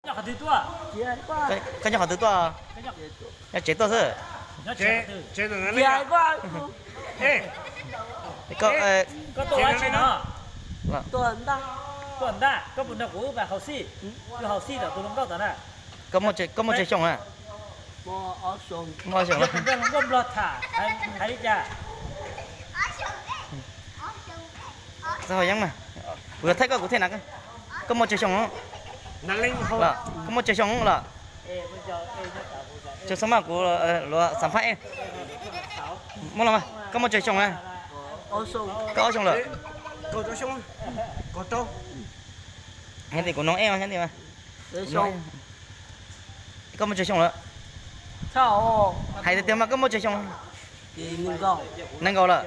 Koj nyob qhov twg tuaj? Nyob tsev tuaj xwb. Koj puas nrog kuv wb haus xij? Wb haus xij tom tus hluas nkauj tom na. Koj muaj tsawg xyoo na? Muaj ob xyoo. Hluas nkauj Nplog tham hais li cas? Txhob haus yeeb mas. Kuv yuav thaij koj, kuv thaij na. Koj muaj tsawg xyoo? Koj muaj tsawg xyoo lawm? Tsis txhob maj, kuv luag xam phaj. Muaj los mas, koj muaj tsawg xyoo na? Koj ob xyoo lawm. Hais tias kuv noog ej mas, hais tias mas. Koj muaj tsawg xyoo lawm? Hais tiag tiag mas koj muaj tsawg xyoo? Nees nkaum lawm.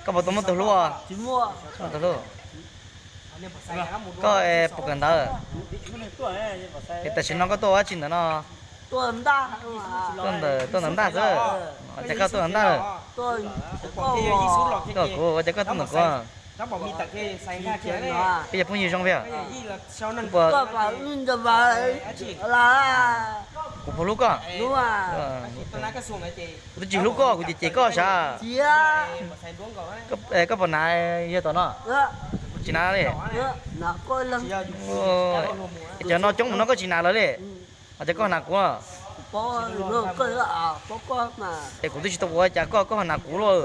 Koj puas tau muaj tus hlub? Muaj tus hlub. Koj puas kawm ntawv? Es tam sim no koj tuaj ua dab tsi ntawm no? Tuaj ntawm, tuaj ntawm ntaj xwb. Ua cas koj tuaj ntawm ntaj? Koj kuv, ua cas koj tuaj ntawm kuv? Peb yog phooj ywg zoo peb. Kuv puas hlub koj? Kuv twb tsis hlub koj, kuv cem cem koj sav. Koj puas hnav yawg tom no? Tsis hnav li. Cov no coob mus no koj tsis hnav lawv li. Ua cas koj hnav kuv? Es kuv twb tsis tau ua cas koj, koj ho hnav kuv luaj.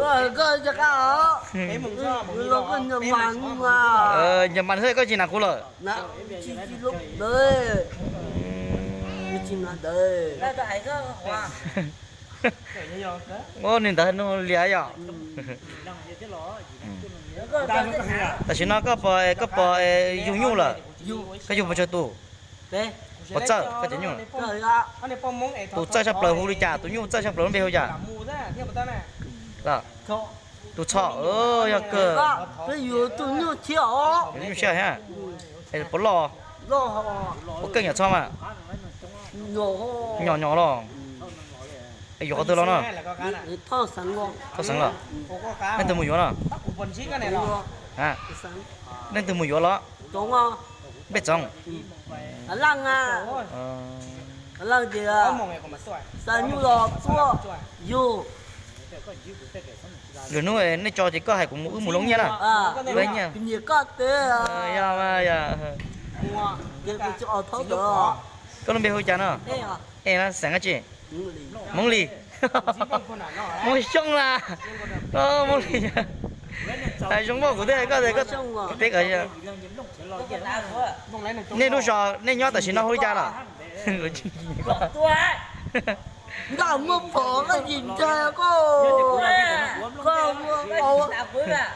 Nyias mas xwb koj tsis hnav kuv lawm. Ua niag ntawd nug lias yom. Tam sim no koj puas, koj puas yug nyuj lawm? Koj yug puas tsawg tus? Puas txawj koj cov nyuj? Tus txawj tshaj plaws hu li cas? Tus nyuj txawj tshaj plaws lub npe hu cas? Tus Txhom, yog kawg. Nyuj siab thiab. Puas loj? Puas keej nyom txhob mas? Nyom nyom los. Yuav qhov twg los no? Thoj Xeev los? Leej twg mus yuav no? Leej twg mus yuav los? Npej Txoov. Lwm hnub nej tso ces koj hais kuv mus, wb mus loob nyiaj na. Nyiaj. Koj lub npe hu cas no? Es xeem dab tsi? Hmoob Lis. Hmoob Xyooj na. Hmoob Lis. Hais zoo muaj kuv twb hais koj tias koj teb kom. Nej lub zos nej nyob tam sim no hu li cas lawm? Ntaj muaj phom koj tsis ntshai koj, koj,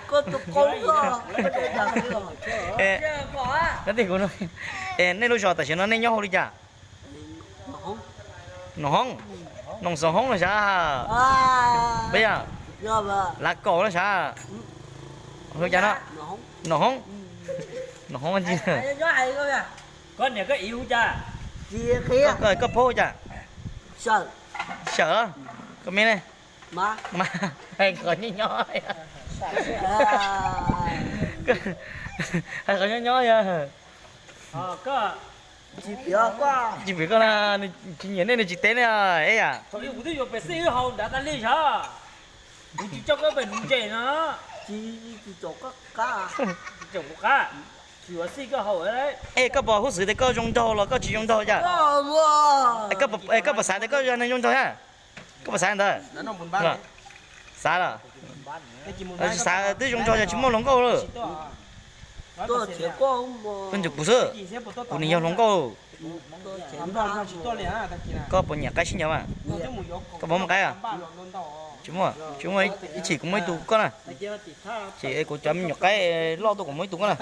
koj tus qau koj. Nej lub zos tam sim no nej nyob hu li cas? Noog Hoob, Noog Xoom Hoob los sav. Peb yog Lav Kaum los sav. Hu cas no? Noog Hoob, Noog Hoob. Koj niam koj txiv hu cas? Koj phob hu cas? Sawm. Koj me ne? Mas hais qhov nyob nyob, hais qhov nyob nyob yog. Tsis piav koj na, nws tsis nyiam nej nws tsis teb ne, es yam. Kuv tsis coj koj pem nuv ntses no. Tsis, tsis txaus koj qab. Es koj puas huj xwv tias koj zoo nraug los koj tsis zoo nraug cas? Koj puas xav tias koj yog neeg zoo nraug thiab? Koj puas xav ntawd? Xav los? Xav twb zoo nraug yog tsis muaj hluas nkauj lawm. Koj ntsib kuv xwb, kuv nim yog hluas nkauj. Koj puas nyiam qaib sib ncaws mas? Koj puas muaj qaib? Tsis muaj, tsis muaj, ib chim kuv muaj ib tug koj na. Ces kuv cov me nyuam qaib loj tuaj kuv muaj ib tug koj na.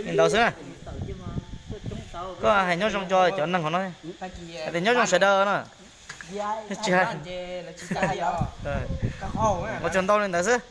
Li ntawd xwb na. Koj hais nyob zoo rau cov neeg hauv no, hais tias nyob zoo sawv daws na. Tsis hais, ua tsaug ntau li ntawd xwb.